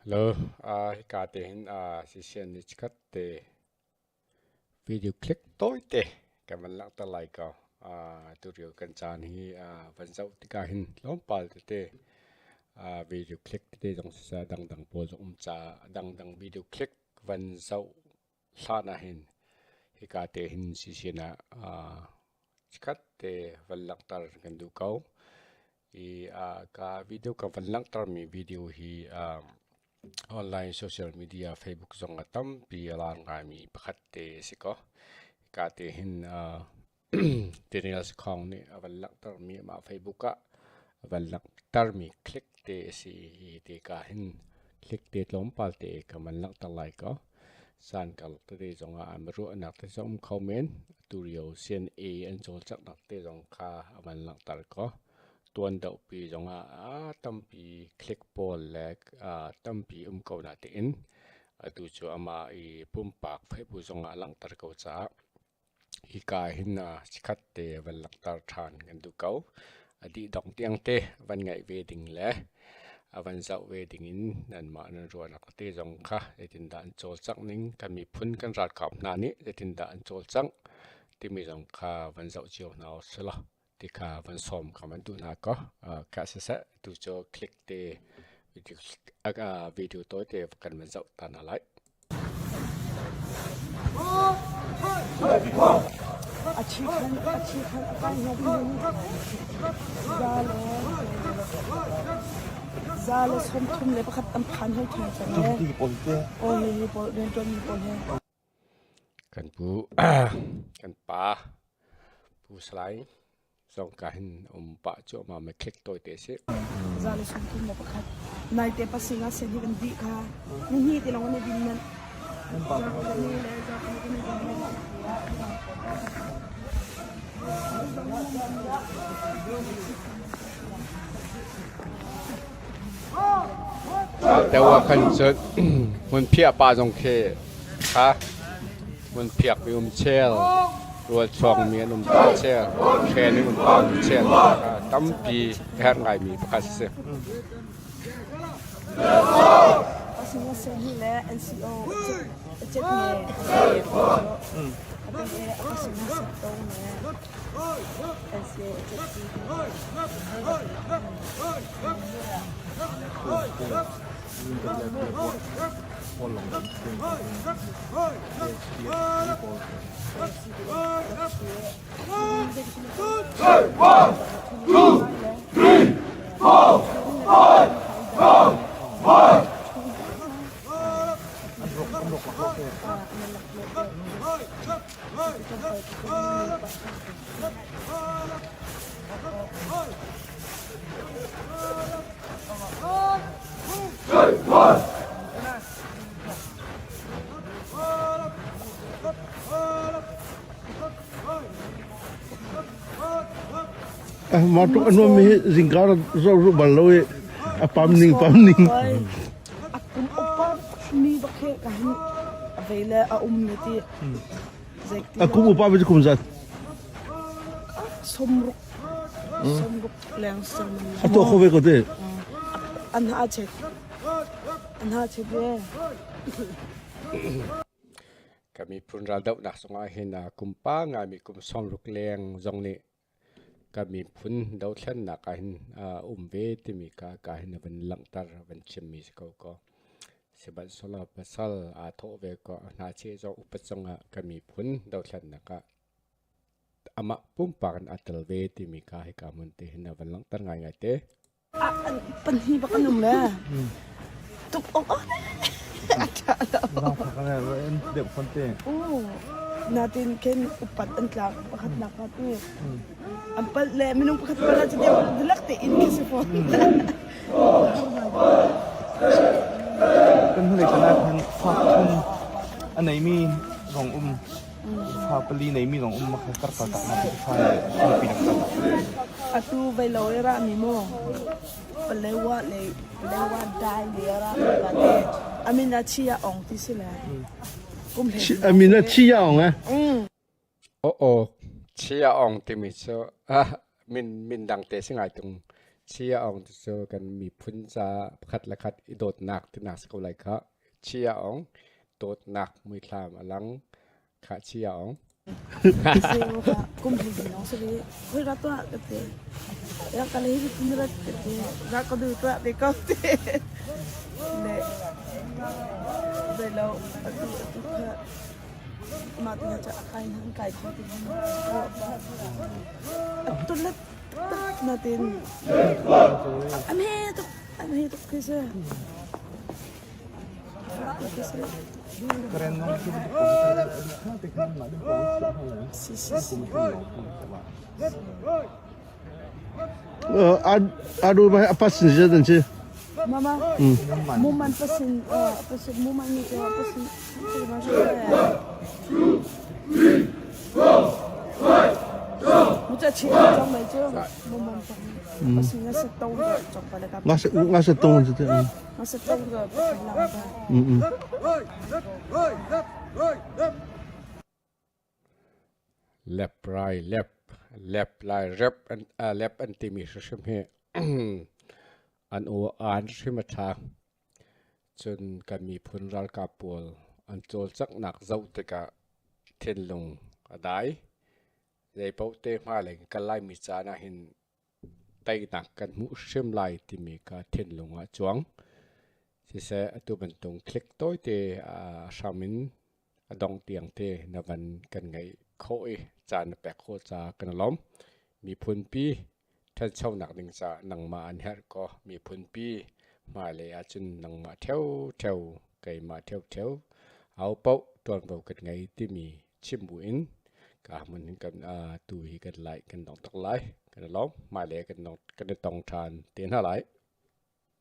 Hello, hika te hin sisian nih chikkhat te video clip tawite kan van langhter lai ko. Tulio kan caan hi van zoh tikah hin tlawmpal tete video clip tete zong siseh a dangdang pawl zong um caah a dangdang video clip van zoh hlan ahhin hika te hin sisian ah chikkhat te van langhter kan duh ko. I ka video ka van langhtermi video hi online social media Facebook zong ah tampi a lar ngaimi pakhat te a si ko. Hika te hin Daniel Sakhong nih a van langhtermi amah Facebook ah a van langhtermi click te a si i hi ka hin click te tlawmpal te ka van langhter lai ko. Caan karlak tete zongah an ruahnak te zong um kho men. Atu lio CNA an cawlcanghnak te zong kha a van langhter ko. Tuan dohpi zongah tampi click pawl le tampi um ko natein atu cu amah i pumpak Facebook zongah a langhter ko caah Hika hin chikkhat te van langhter ṭhan kan duh ko. A dih dong tiang te van ngaih ve ding le a van zoh ve ding in nanmah nan ruahnak te zong kha zeitindah an cawlcangh ning kan miphun kan ralkap hna nih zeitindah an cawlcangh timi zong kha van zoh cio hna usih law ti kha van sawm kha van duh hna kaw ka siseh tu cu click te video tawi te kan van zoh ta hna lai. A chi khan a chi khan a kai hnawk ning za le za le 31 an phan hoi theng cang le. Aw hi hi pawl rianṭuan mi pawl hi. Kan pu kan pa Pu Salai zong ka hin um pah cuahmah mi click tawi te si. Za le 31. Naite pasing ah sen hi kan dih kha. Ni hnih ti lawng an i din nan. Deuh ah khan cun hmunphiah pa zong khi kha hmunphiak mi um chel, rualchuak mi an um pah chel, hren in um pah chel tampi a herh ngaimi pakhat a si. Pasing hi le NCO chet nge pasing set to nge NCO chet Mah tluk a nuammi hi zingkar zoh ru bal lo i a pam ning pam ning. A kum upa mi bak he ka hin a vei le a um le ti. A kum upa bi kum zat. Somruk somruk leng sang. A tuah kho ve ko te. An ha chek. An ha chek ve. Ka miphun raldohnak zongah hin kum pa ngaimi kum 60 leng zong nih ka miphun dothlennak ah hin um ve timi kha ka hin a van langhter a van chimmi si ko kaw. Sihmanhsehlaw pasal aa thawh ve kaw a hnacheh zong upat zongah ka miphun dothlennak ah amah pumpak in aa tel ve timi kha hika hmun te hin a van langhter ngaingai te. Pahnih bak an um le tuk awk Deuh fon te. Natin khin upat an tlak pakhat nak ka tu. An palh le minung pakhat palh ah deuh dilak te in khi si fawn. Kan hnulei tan ah khan fa thum a neimi zong um. Fa pali neimi zong um kha kar tak na ti fa nupi nak tak. Atu vai lo i ra mi mo Palewa le Palewa dai le ra mi ba te Amina chia ong ti si le. Kum hle. Amina chia ong eh? Oh oh chia ong timi cu min min dang te si ngai tung. Chia Aung cu kan miphun ca pakhat le khat i dawtnak tinak si ko lai khah. Chia Aung dawtnak muithlam a lang. Khah Chia Aung. Kum hi nong se khoi ra to ka te ya ka le hi tin ra te ra ka du to te ko te le ve lo atu atu kha ma te cha kai nan kai kho ti atu le tak na tin am he tuk am he tuk khi se Adu ba apa sin je dan si. Mama, muman pasin, pasin muman ni ke pasin, Nga se nga se tong je te. Mm. Lep rai lep lep lai rep an lep an timi hrimhrim hi an aw aan hrim a ṭha. Cun kan miphun ralkap pawl an cawlcanghnak zoh tikah thinlung a dai. Zeipaoh te hmailei kan kal laimi caan ahhin teinak kan hmuh hrim lai timi kha thinlung ah cuang. Siseh atu bantuk click tawite a hram in a dong tiang te na van kan ngeih khawh i caan na pek khawh caah kan i lawm. Miphunpi ṭhanchonak ding caah nangmah an herh kaw miphunpi hmailei ahcun nangmah ṭheoṭheo keimah ṭheoṭheo ahopaoh ṭuanvo kan ngei timi chim buin ka hmun hin kan tu hi kan lai kan dong tak lai. Kan i lawm. Hmailei kan i tong ṭhan te hna lai.